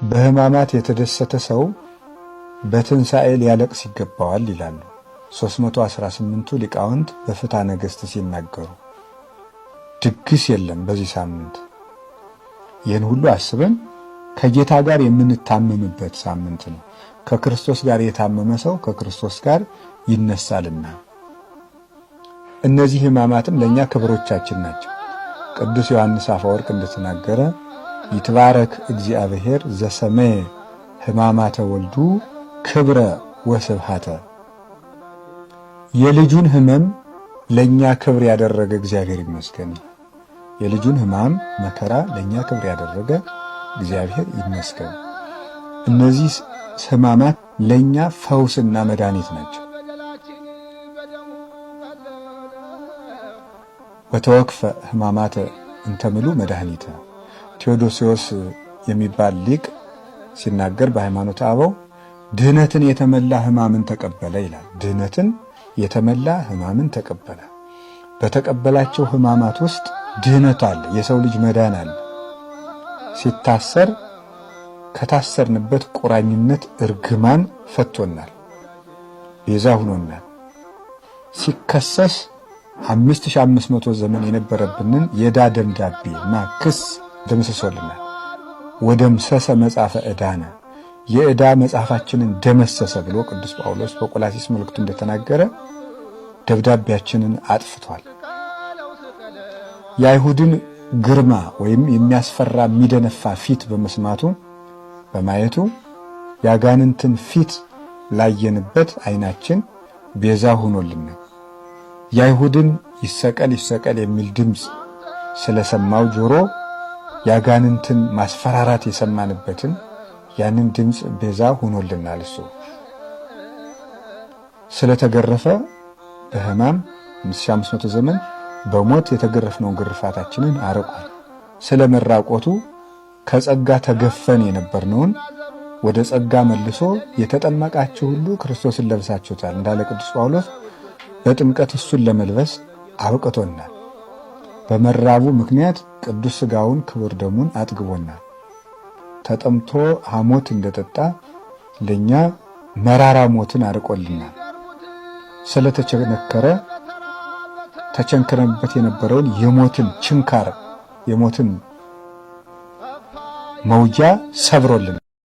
በሕማማት የተደሰተ ሰው በትንሣኤ ሊያለቅስ ይገባዋል ይላሉ 318ቱ ሊቃውንት በፍትሐ ነገሥት ሲናገሩ። ድግስ የለም በዚህ ሳምንት። ይህን ሁሉ አስበን ከጌታ ጋር የምንታመምበት ሳምንት ነው። ከክርስቶስ ጋር የታመመ ሰው ከክርስቶስ ጋር ይነሳልና እነዚህ ሕማማትም ለእኛ ክብሮቻችን ናቸው። ቅዱስ ዮሐንስ አፈወርቅ እንደተናገረ ይትባረክ እግዚአብሔር ዘሰመየ ሕማማተ ወልዱ ክብረ ወስብሐተ፣ የልጁን ሕመም ለእኛ ክብር ያደረገ እግዚአብሔር ይመስገን። የልጁን ሕማም መከራ ለእኛ ክብር ያደረገ እግዚአብሔር ይመስገን። እነዚህ ሕማማት ለእኛ ፈውስና መድኃኒት ናቸው። ወተወክፈ ሕማማተ እንተምሉ መድኃኒተ፣ ቴዎዶሲዎስ የሚባል ሊቅ ሲናገር በሃይማኖተ አበው ድህነትን የተመላ ሕማምን ተቀበለ ይላል። ድህነትን የተመላ ሕማምን ተቀበለ። በተቀበላቸው ሕማማት ውስጥ ድህነት አለ። የሰው ልጅ መዳን አለ። ሲታሰር ከታሰርንበት ቁራኝነት እርግማን ፈቶናል፣ ቤዛ ሁኖናል። ሲከሰስ 5500 ዘመን የነበረብንን የዕዳ ደብዳቤ እና ክስ ደምስሶልናል። ወደምሰሰ መጽሐፈ ዕዳነ፣ የዕዳ መጽሐፋችንን ደመሰሰ ብሎ ቅዱስ ጳውሎስ በቆላሲስ መልእክቱ እንደተናገረ ደብዳቤያችንን አጥፍቷል። የአይሁድን ግርማ ወይም የሚያስፈራ የሚደነፋ ፊት በመስማቱ በማየቱ የአጋንንትን ፊት ላየንበት ዓይናችን ቤዛ ሆኖልናል። የአይሁድን ይሰቀል ይሰቀል የሚል ድምፅ ስለሰማው ጆሮ የአጋንንትን ማስፈራራት የሰማንበትን ያንን ድምፅ ቤዛ ሆኖልናል። እሱ ስለተገረፈ በሕማም 5500 ዘመን በሞት የተገረፍነውን ግርፋታችንን አርቋል። ስለ መራቆቱ ከጸጋ ተገፈን የነበርነውን ወደ ጸጋ መልሶ የተጠመቃችሁ ሁሉ ክርስቶስን ለብሳችሁታል እንዳለ ቅዱስ ጳውሎስ በጥምቀት እሱን ለመልበስ አብቅቶናል። በመራቡ ምክንያት ቅዱስ ሥጋውን ክቡር ደሙን አጥግቦናል። ተጠምቶ ሐሞት እንደጠጣ ለኛ መራራ ሞትን አርቆልናል። ስለተቸነከረ ተቸንክረንበት የነበረውን የሞትን ችንካር የሞትን መውጊያ ሰብሮልናል።